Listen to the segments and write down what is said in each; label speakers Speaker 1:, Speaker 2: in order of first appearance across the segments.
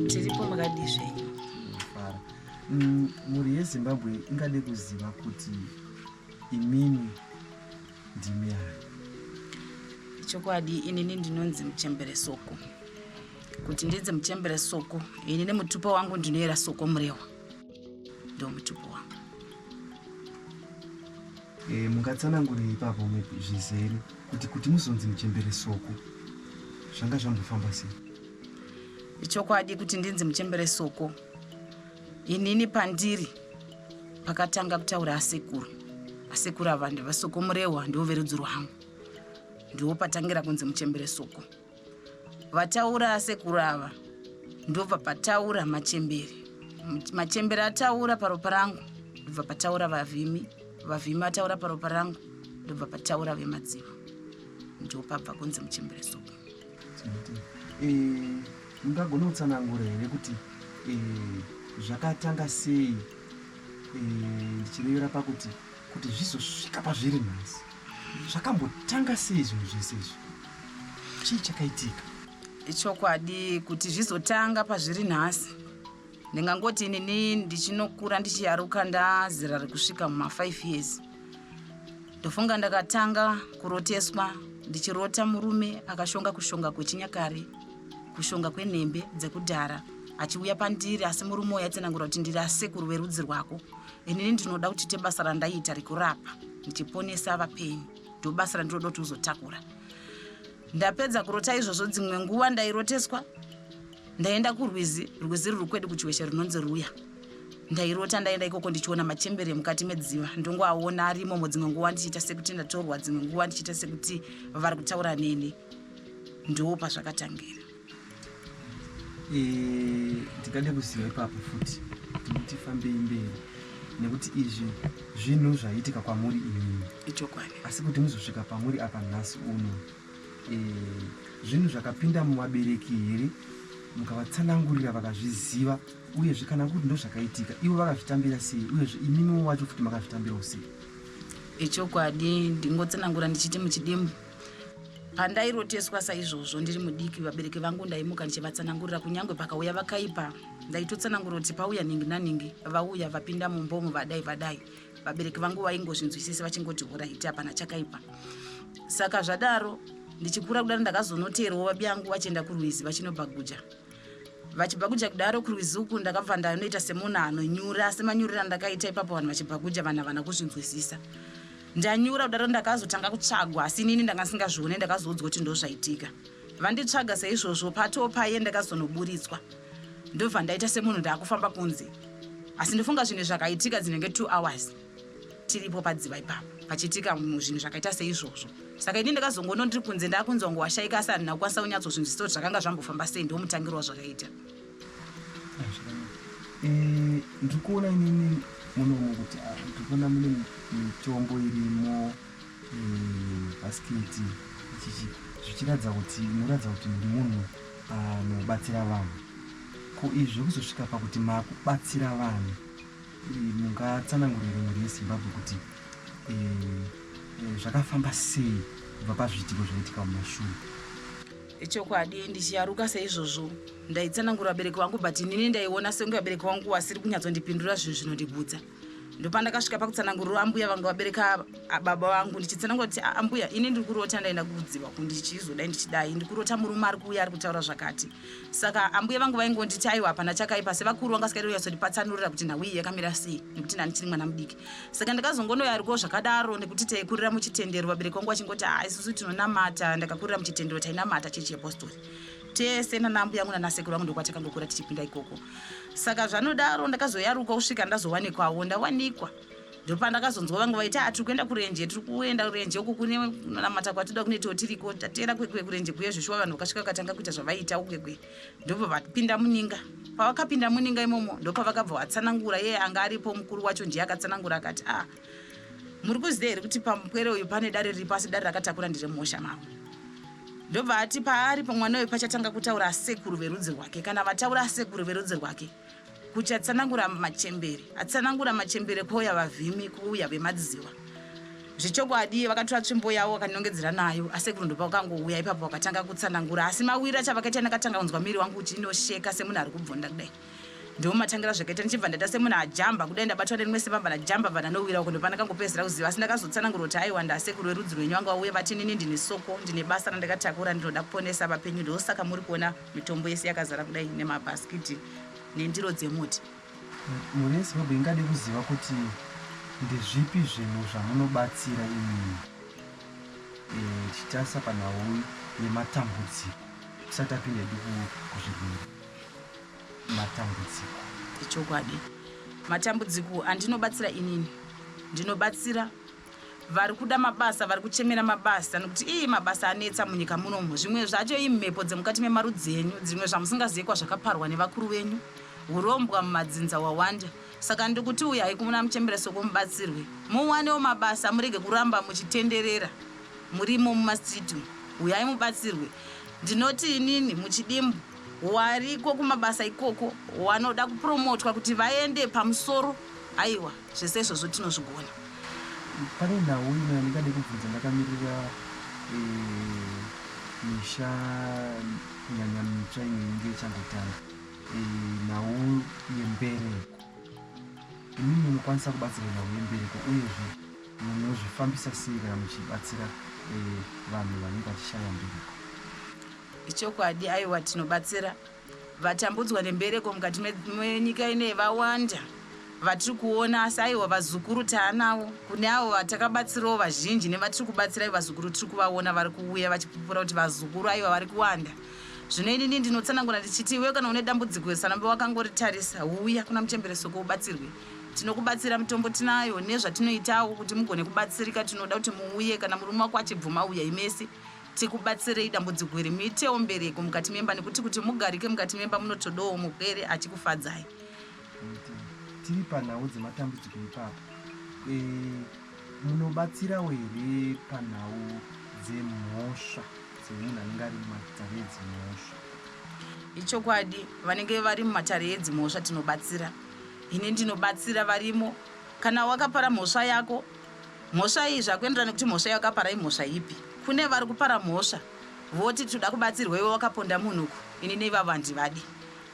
Speaker 1: Tiripo, makadii zvenyu?
Speaker 2: Fara. Mhuri yeZimbabwe ingade kuziva kuti imimi ndimi ani?
Speaker 1: Chokwadi, inini ndinonzi Muchembere Soko. Kuti ndinzi Muchembere Soko, inini mutupo wangu ndinoera Soko Murewa, ndo mutupo wangu.
Speaker 2: Mungatsanangurei ipapo zvizere kuti muzonzi Muchembere Soko zvanga zvambofamba sei?
Speaker 1: Chokwadi, kuti ndinzi Muchembere Soko, inini pandiri pakatanga kutaura asekuru. Asekuru ava ndavaSoko Murewa, ndivo verudzi rwangu, ndiwo patangira kunzi Muchembere Soko. Vataura asekuru ava, ndobva pataura machembere. Machembere ataura paropa rangu, ndobva pataura vavhimi. Vavhimi vataura paropa rangu, ndobva pataura vemadziva, ndo pabva kunzi Muchembere Soko.
Speaker 2: Mungagona kutsanangura here kuti zvakatanga sei, ndichirevera pakuti kuti zvizosvika pazviri nhasi, zvakambotanga sei zvinhu zvese izvi? Chii chakaitika?
Speaker 1: Chokwadi, kuti zvizotanga pazviri nhasi, ndingangoti inini ndichinokura, ndichiyaruka, ndazera rekusvika muma5 years, ndofunga ndakatanga kuroteswa, ndichirota murume akashonga kushonga kwechinyakare, kushonga kwenhembe dzekudhara, achiuya pandiri. Asi murume uyu aitsanangura kuti, "Ndiri asekuru verudzi rwako. Inini ndinoda kuti tiite basa randaiita rekurapa ndichiponesa vapenyu. Ndo basa randinoda kuti uzotakura." Ndapedza kurota izvozvo, dzimwe nguva ndairoteswa ndaenda kurwizi, rwizi ruri kwedu kuChiweshe runonzi Ruya. Ndairota ndaenda ikoko, ndichiona machembere mukati medziva, ndongoaona arimomo. Dzimwe nguva ndichiita sekuti ndatorwa, dzimwe nguva ndichiita sekuti vari kutaura neni. Ndo pazvakatangira.
Speaker 2: Ndingade kuziva ipapo futi kuti tifambei mberi, nekuti izvi zvinhu zvaiitika kwamuri imimi.
Speaker 1: Ichokwadi.
Speaker 2: Asi kuti muzosvika pamuri apa nhasi uno, zvinhu zvakapinda muvabereki here, mukavatsanangurira vakazviziva? Uyezve kana kuti ndo zvakaitika, ivo vakazvitambira sei? Uyezve imimiwo wacho futi makazvitambirawo sei?
Speaker 1: Ichokwadi, ndingotsanangura ndichiti muchidimbu, pandairoteswa saizvozvo ndiri mudiki, vabereki vangu ndaimuka ndichivatsanangurira. Kunyange pakauya vakaipa, ndaitotsanangura kuti pauya nhingi nanhingi, vauya vapinda mumbomo, vadai vadai. Vabereki vangu vaingozvinzwisisa vachingoti, "Alright, hapana chakaipa." Saka zvadaro, ndichikura kudaro, ndakazonoteerawo vabiyangu vachienda kurwizi vachinobhaguja. Vachibhaguja kudaro kurwizi uku, ndakabva ndanoita semunhu anonyura. Semanyuriro andakaita ipapo, vanhu vachibhaguja, vanhu havana kuzvinzwisisa. Ndanyura kudaro, ndakazotanga kutsvagwa, asi inini ndanga ndisingazvione. Ndakazoudzwa kuti ndo zvaitika, vanditsvaga saizvozvo. Pato paye ndakazonoburitswa, ndobva ndaita semunhu ndaakufamba kunze. Asi ndofunga zvinhu zvakaitika dzinenge 2 hours tiripo padziva ipapo, pachiitika zvinhu zvakaita seizvozvo. Saka ini ndakazongono ndiri kunze, ndakunzi wangu washaika, asi handina kukwanisa kunyatsozvinzwisisa kuti zvakanga zvambofamba sei. Ndomutangiro wazvakaita.
Speaker 2: Ndiri kuona inini munomu kuti ndiri kuona mune mitombo irimo, bhasiketi, ichichi, zvichiratidza kuti munoratidza kuti muri munhu anobatsira vanhu. Ko izvi zvekuzosvika pakuti makubatsira vanhu, mungatsanangurire mhuri yeZimbabwe kuti zvakafamba sei kubva pazviitiko zvaitika mumashure?
Speaker 1: Chokwadi, ndichiyaruka saizvozvo, ndaitsanangura vabereki vangu, but inini ndaiona senge vabereki vangu vasiri kunyatsondipindura zvinhu zvinondigutsa. Ndopandakasvika pakutsanangurira ambuya vanga vabereka baba vangu, ndichitsanangura kuti, "Ambuya, ini ndiri kurota ndaenda kudziva kundichizodai, ndichidai, ndiri kurota murume ari kuuya ari kutaura zvakati." Saka ambuya vangu vaingonditi, "Aiwa, hapana chakaipa." Sevakuru vangasikadi kunyatsondipatsanurira kuti nhau iyi yakamira sei, nekuti ndani chiri mwana mudiki. Saka ndakazongonoyarukawo zvakadaro, nekuti taikurira muchitendero, vabereki vangu vachingoti, "Ha, isusu tinonamata." Ndakakurira muchitendero, tainamata chechi yepostori tese nanambuya yangu nanasekuru vangu, ndokwatakangokura tichipinda ikoko. Saka zvanodaro, ndakazoyaruka kusvika ndazowanikwawo. Ndawanikwa, Ndopandakazonzwa vamwe vaiti, ah, tiri kuenda kurenje, tiri kuenda kurenje uku kune kunamata kwatinoda kunoitawo tiriko. Tateera kwekwe kurenje kuye zveshuwa vanhu vakasvika vakatanga kuita zvavaiita ukwekwe. Ndobva vapinda muninga. Pavakapinda muninga imomo ndopavakabva vatsanangura, iye anga aripo mukuru wacho ndiye akatsanangura akati, ah, muri kuziva here kuti pamupwere uyu pane dare riripo, asi dare rakatakura nderemhosha mavo. Ndobva ati paari pamwana uyu pachatanga kutaura asekuru verudzi rwake. Kana vataura asekuru verudzi rwake, kuchatsanangura machembere, atsanangura machembere kwouya vavhimi, kuuya vemadziwa. Zvechokwadi vakatora tsvimbo yavo vakanongedzera nayo asekuru, ndopakangouya ipapo vakatanga kutsanangura. Asi mawiri acho avakaita, ndakatanga kunzwa miri wangu kuti inosheka semunhu ari kubvonda kudai. Ndomatangira zvakaita, ndichibva ndaita semunhu ajamba kudai, ndabatwa nerimwe simba, bva ndajamba, bva ndanowira uko. Ndopandakangopedzisira kuziva, asi ndakazotsanangura kuti aiwa, ndasekuru verudzi rwenyu vanga vauya vati inini ndine soko, ndine basa randakatakura, ndinoda kuponesa vapenyu. Ndosaka muri kuona mitombo yese yakazara kudai nemabhasikiti nendiro dzemuti.
Speaker 2: Mhuri yeZimbabwe ingade kuziva kuti ndezvipi zvinhu zvamunobatsira imimi tichitarisa panhau yematambudziko, tisati tapinda hedu kuzvirwere, matambudziko.
Speaker 1: Ichokwadi, matambudziko andinobatsira inini, ndinobatsira vari kuda mabasa, vari kuchemera mabasa, nekuti ii mabasa anetsa munyika munomu. Zvimwe zvacho imhepo dzemukati memarudzi enyu, dzimwe zvamusingazivi kwazvakaparwa nevakuru venyu, urombwa mumadzinza hwawanda. Saka ndikuti uyai kumuna muchembere Soko mubatsirwe, muwanewo mabasa, murege kuramba muchitenderera murimo mumastreet umu. Uyai mubatsirwe. Ndinoti inini muchidimbu, wariko kumabasa ikoko wanoda kupromotwa kuti vaende pamusoro, aiwa, zvese izvozvo tinozvigona.
Speaker 2: Pane nhau imwe yandingade kubvunza ndakamirira misha, kunyanya mitsva imwe inenge ichangotanga, nhau yembereko. Imimi munokwanisa kubatsira nhau yembereko, uyezve munozvifambisa sei kana muchibatsira vanhu vanenge vachishaya mbereko?
Speaker 1: Ichokwadi, aiwa, tinobatsira vatambudzwa nembereko mukati menyika ineyi vawanda vatiri kuona. Asi aiwa, vazukuru taanavo, kune avo vatakabatsirawo vazhinji nevatiri kubatsirai, vazukuru tiri kuvaona vari kuuya vachipupura kuti vazukuru aiwa vari kuwanda. Zvino inini ndinotsanangura ndichiti iwe kana une dambudziko sarambe wakangoritarisa, uya kuna muchembere Soko ubatsirwe. Tinokubatsira, mitombo tinayo nezvatinoitawo kuti mugone kubatsirika. Tinoda kuti muuye, kana murume wako achibvuma, uyai mese tikubatsirei dambudziko iri, muitewo mbereko mukati memba, nekuti kuti mugarike mukati memba munotodawo mupwere achikufadzai.
Speaker 2: Tiri panhau dzematambudziko ipapo, munobatsirawo here panhau dzemhosva dzemunhu anenge ari mumatare edzimhosva?
Speaker 1: Ichokwadi, vanenge vari mumatare edzimhosva tinobatsira. Ini ndinobatsira varimo. Kana wakapara mhosva yako, mhosva iyi zvakuenderana nekuti mhosva yakapara imhosva ipi. Kune vari kupara mhosva voti toda kubatsirwa, iwe wakaponda munhu uku, ini neivavo handivadi.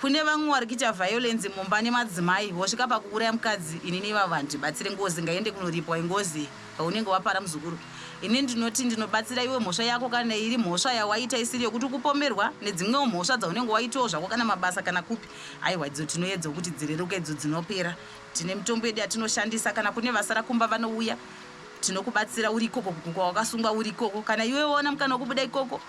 Speaker 1: Kune vamwe vari kuita violence mumba nemadzimai, vosvika pakuuraya mukadzi, ini neivavo handibatsire. Ngozi ngaiende kunoripwa, ingozi yaunenge wapara muzukuru. Ini ndinoti ndinobatsira iwe mhosva yako kana iri mhosva yawaita isiri yokuti ukupomerwa, nedzimwewo mhosva dzaunenge waitawo zvako, kana mabasa kana kupi, aiwa, idzo tinoedza kuti dzireruke, idzo dzinopera. Tine mitombo yedu yatinoshandisa. Kana kune vasara kumba vanouya, tinokubatsira uri ikoko kwawakasungwa uri ikoko. Kana iwe waona mukana wekubuda ikoko,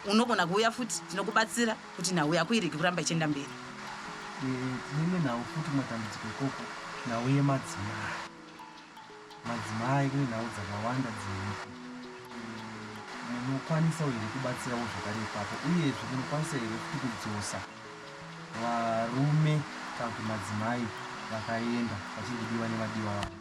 Speaker 1: unogona kuuya futi, tinokubatsira kuti nhau yako irege kuramba ichienda mberi.
Speaker 2: Tine imwe nhau futi kumatambudziko ikoko, nhau yemadzimai. Madzimai, kune nhau dzakawanda dziriko. Munokwanisawo here kubatsirawo zvakare ipapo, uyezve munokwanisa here futi kudzosa varume kana kuti madzimai vakaenda vachiri nevadiwa vavo?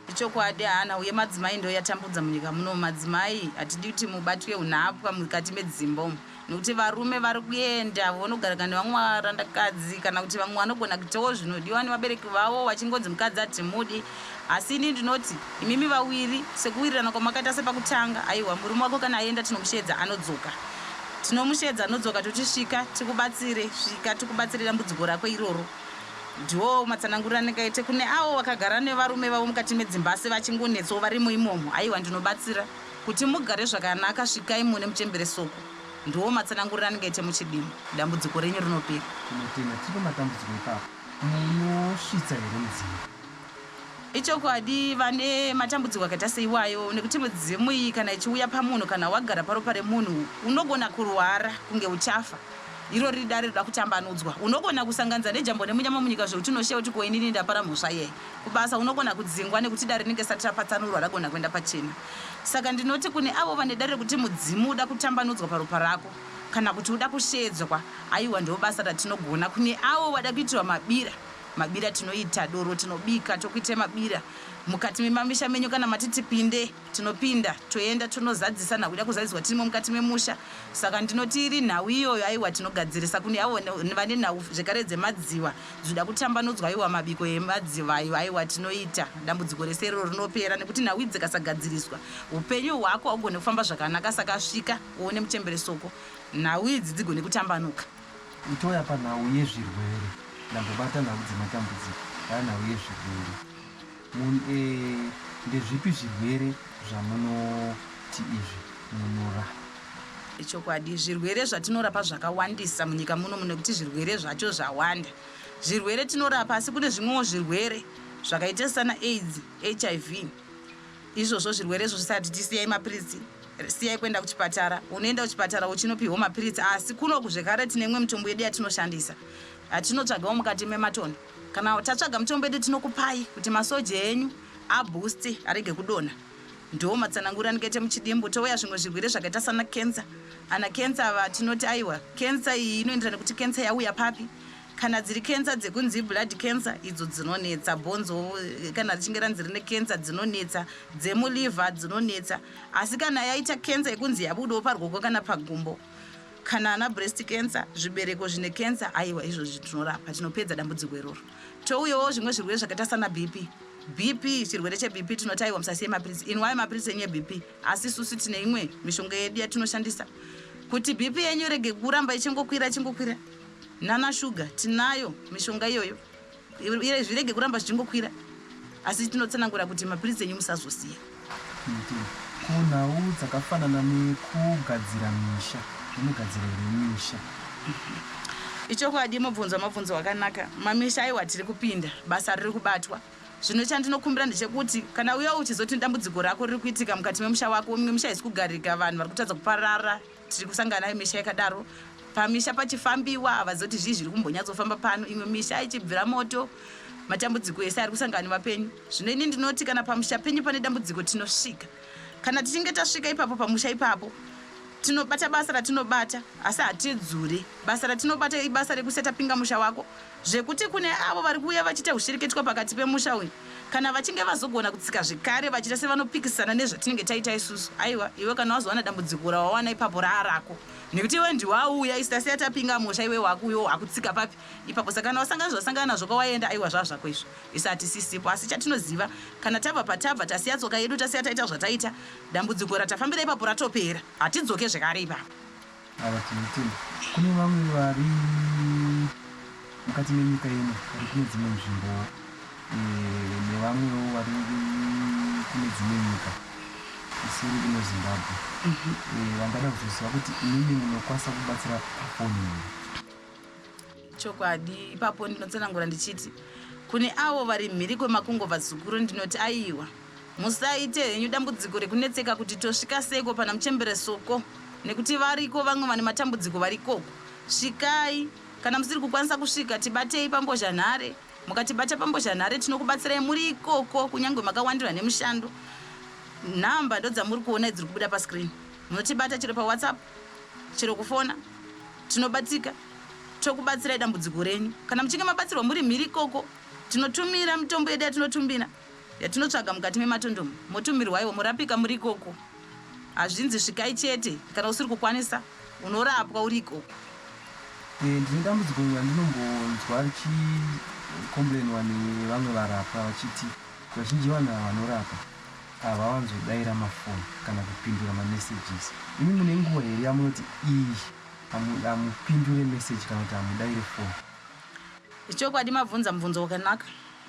Speaker 1: Ichokwadi, hana uye madzimai ndo yatambudza munyika muno. Madzimai hatidi kuti mubatwe unhapwa mukati medzimba umu, nekuti varume vari kuenda vonogarika nevamwe varandakadzi, kana kuti vamwe vanogona kuitawo zvinodiwa nevabereki vavo, vachingonzi mukadzi hatimudi. Asi ini ndinoti imimi vawiri sekuwirirana kwamakaita sepakutanga, aiwa, murume wako kana aenda tinomushedza anodzoka, tinomushedza anodzoka, toti svika tikubatsire, svika tikubatsire dambudziko rako iroro. Ndiwo matsananguriro andingaite kune avo vakagara nevarume vavo mukati medzimba asi vachingonetsawo varimo imomo. Aiwa, ndinobatsira kuti mugare zvakanaka, svikai mune muchembere Soko. Ndiwo matsananguriro andingaite muchidimbu, dambudziko renyu rinopera.
Speaker 2: Tinotenda. Tiri pamatambudziko ipapo, munosvitsa here mudzimu?
Speaker 1: Ichokwadi, vane matambudziko akaita seiwayo, nekuti mudzimu iyi kana ichiuya pamunhu, kana wagara paropa remunhu, unogona kurwara kunge uchafa. Iro riri dare rinoda kutambanudzwa. Unogona kusanganidza nejambo nemunyama munyika zvekuti unosheya kuti ko inini ndapara mhosva yei. Kubasa unogona kudzingwa nekuti dare rinenge risati rapatsanurwa ragona kuenda pachena. Saka ndinoti kune avo vane dare rekuti mudzimu uda kutambanudzwa paropa rako kana kuti uda kusheedzwa, aiwa ndo basa ratinogona. Kune avo vada kuitirwa mabira, mabira tinoita, doro tinobika tokuitai mabira mukati memamisha menyu kana mati tipinde. Tinopinda toenda tonozadzisa nhau ida kuzadziswa tirimo mukati memusha. Saka ndinoti iri nhau iyoyo aiwa tinogadzirisa. Kune avo vane nhau zvekare dzemadziva dzinoda kutambanudzwa aiwa mabiko emadziva ayo aiwa tinoita. Dambudziko rese iroro rinopera nekuti nhau idzi dzikasagadziriswa upenyu hwako haugone kufamba zvakanaka. Saka svika uone muchembere Soko nhau idzi dzigone kutambanuka.
Speaker 2: Touya panhau yezvirwere. Ndambobata nhau dzematambudziko yanhau yezvirwere. Mun e Ndezvipi zvirwere zvamunoti izvi munorapa?
Speaker 1: Ichokwadi, zvirwere zvatinorapa zvakawandisa munyika muno nekuti zvirwere zvacho zvawanda. Zvirwere tinorapa asi kune zvimwewo zvirwere zvakaita sana aids, hiv. Izvozvo zvirwere izvo zvisati tisiyai mapiritsi, siyai kuenda kuchipatara. Unoenda kuchipatara uchinopihwa mapiritsi asi kunoku zvekare tine imwe mitombo yedu yatinoshandisa yatinotsvagawo mukati mematondo. Kana tatsvaga mitombo yedu tinokupai kuti masoja enyu abooste arege kudonha. Ndiwo matsananguriro andingaite muchidimbu. Touya zvimwe zvirwere zvakaita sana cancer. Ana cancer ava tinoti aiwa cancer iyi inoenderana nekuti cancer yauya papi. Kana dziri cancer dzekunzi blood cancer idzo dzinonetsa, bhonzo kana richinge ranzi rine cancer dzinonetsa, dzemuliver dzinonetsa. Asi kana yaita cancer yekunzi yabudawo parwoko kana pagumbo, Kana ana breast cancer, zvibereko zvine cancer, aiwa izvozvi tinorapa, tinopedza dambudziko iroro. Touyawo zvimwe zvirwere zvakaita sana BP. BP, chirwere cheBP tinoti aiwa musasiye mapiritsi, inwai mapiritsi enyu eBP. Asi isusu tine imwe mishonga yedu yatinoshandisa kuti BP yenyu irege kuramba ichingokwira ichingokwira. Nana shuga tinayo mishonga iyoyo, zvirege kuramba zvichingokwira. Asi tinotsanangura kuti mapiritsi enyu musazosiya.
Speaker 2: Ko nhau dzakafanana nekugadzira misha, munogadzira here misha?
Speaker 1: Ichokwadi mubvunzo mabvunzo wakanaka. Mamisha aiwa tiri kupinda, basa riri kubatwa. Zvino chandinokumbira ndechekuti kana uya uchizoti dambudziko rako riri kuitika mukati memusha wako, mimwe misha haisi kugarika, vanhu vari kutadza kuparara, tiri kusangana nayo misha yakadaro. Pamisha pachifambiwa havazivi kuti zvii zviri kumbonyatsofamba pano, imwe misha ichibvira moto, matambudziko ese ari kusangana nevapenyu. Zvino ini ndinoti kana pamusha penyu pane dambudziko tinosvika. Kana tichinge tasvika ipapo pamusha ipapo tinobata basa ratinobata asi hatidzure. Basa ratinobata ibasa rekusiya tapinga musha wako zvekuti kune avo vari kuuya vachiita hushereketwa pakati pemusha uyu kana vachinge vazogona kutsika zvekare vachiita sevanopikisana nezvatinenge taita isusu aiwa iwe kana wazowana dambudziko rawawana ipapo raarako nekuti iwe ndiwauya isu tasiya tapinga musha iwe wakuyo wakutsika papi ipapo saka kana wasangana zvawasangana nazvo kwawaenda aiwa zvazvako izvo Isu hatisisipo asi chatinoziva kana tabva patabva tasiya tsoka yedu tasiya taita zvataita dambudziko ratafambira ipapo ratopera hatidzoke zvekare ipapo.
Speaker 2: Ava tinotenda. Kune vamwe vari mukati menyika ino vari kune dzimwe nzvimbowo eh, nevamwewo vari kune dzimwe nyika isiri ino Zimbabwe eh, vangada kuzoziva kuti imimi munokwanisa kubatsira pafoni here?
Speaker 1: Chokwadi, ipapo ndinotsanangura ndichiti kune avo vari mhiri kwemakungo vazukuru ndinoti aiwa musaite henyu dambudziko rekunetseka kuti tosvika seiko pana muchembere Soko nekuti variko vamwe vane matambudziko vari ikoko. Svikai, kana musiri kukwanisa kusvika tibatei pambozhanhare. Mukatibata pambozhanhare tinokubatsirai muri ikoko kunyange makawandirwa nemushando. Nhamba ndodzamuri kuona dziri kubuda pascreen. Munotibata chero paWhatsApp, chero kufona. Tinobatsika tokubatsirai dambudziko renyu. Kana muchinge mabatsirwa muri mhiri ikoko, tinotumira mitombo yedu yatinotumbira yatinotsvaga mukati mematondomu, motumirwa iwo morapika muri ikoko. Hazvinzi svikai chete, kana usiri kukwanisa unorapwa uri ikoko.
Speaker 2: Ndine dambudziko randinombonzwa richikomburenwa nevamwe varapwa vachiti vazhinji vanhu ava vanorapa havawanzodaira mafoni kana kupindura mamessages. Imi mune nguva here yamunoti iyi hamupindure message kana kuti hamudaire foni?
Speaker 1: Ichokwadi mabvunza mubvunzo wakanaka.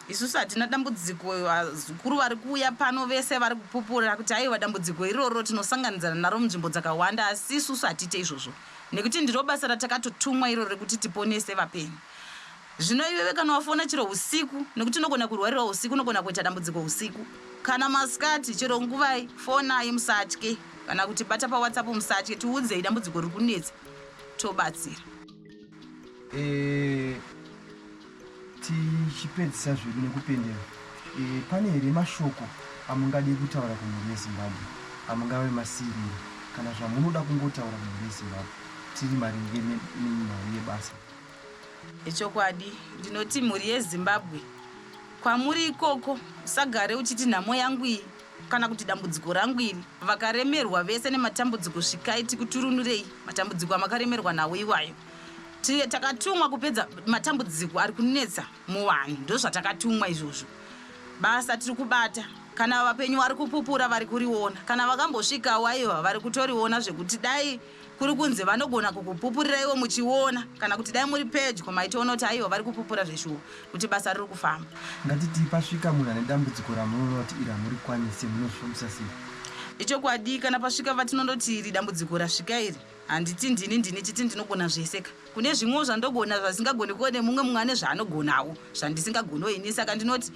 Speaker 1: Isusu hatina dambudziko, vazukuru vari kuuya pano vese vari kupupura kuti aiwa dambudziko iroro tinosanganidzana naro munzvimbo dzakawanda asi isusu hatiite izvozvo nekuti ndiro basa ratakatotumwa iroro rekuti tiponese vapenyu. Zvino iwewe kana wafona chero usiku nekuti unogona kurwarirwa usiku unogona kuita dambudziko usiku kana masikati chero nguvai fonai musatye kana kuti bata pawhatsapp musatye tiudzei dambudziko riri kunetsa tobatsira.
Speaker 2: E, tichipedzisa zvedu nekupendera e, pane here mashoko amungade kutaura kumhuri yeZimbabwe amungave masirira kana zvamunoda kungotaura kumhuri yeZimbabwe tiri maringe nenhau yebasa?
Speaker 1: Ichokwadi, ndinoti mhuri yeZimbabwe, kwamuri ikoko, usagare uchiti nhamo yangu iyi kana kuti dambudziko rangu iri. Vakaremerwa vese nematambudziko, svikai tikuturunurei matambudziko amakaremerwa nawo iwayo. Takatumwa kupedza matambudziko ari kunetsa muvanhu, ndozvatakatumwa izvozvo. Basa tiri kubata, kana vapenyu vari kupupura, vari kuriona, kana vakambosvikawo, aiwa, vari kutoriona, zvekuti dai kuri kunzi vanogona kukupupurira iwo muchiona, kana kuti dai muri pedyo maitoona kuti aiwa, vari kupupura zveshuwa kuti basa riri kufamba.
Speaker 2: Ngatiti pasvika munhu ane dambudziko ramunoona kuti iri hamurikwanise, munozvifambisa sei?
Speaker 1: Ichokwadi, kana pasvika vatinondoti iri dambudziko rasvika iri, handiti ndini chiti ndinogona zvese ka. Kune zvimwewo zvandogona zvasingagoni kuo nemumwe, mumwe ane zvaanogonawo zvandisingagonawo ini. Saka ndinoti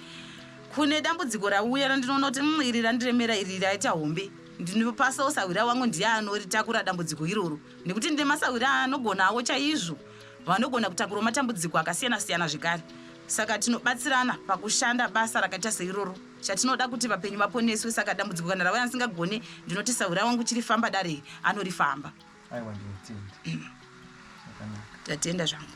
Speaker 1: kune dambudziko rauya randinoona kuti iri randiremera, iri raita hombe, ndinopasawo sahwira wangu, ndiye anoritakura dambudziko iroro, nekuti ndine masahwira anogonawo chaizvo, vanogona kutakurawo matambudziko akasiyana siyana zvekare. Saka tinobatsirana pakushanda basa rakaita seiroro. Chatinoda kuti vapenyu vaponeswe. Saka dambudziko kana rauya ndisingagone, ndinoti sahwira wangu, chirifamba dare, anorifamba.
Speaker 2: Aiwa, ndinotenda zvakanaka.
Speaker 1: Tatenda zvangu.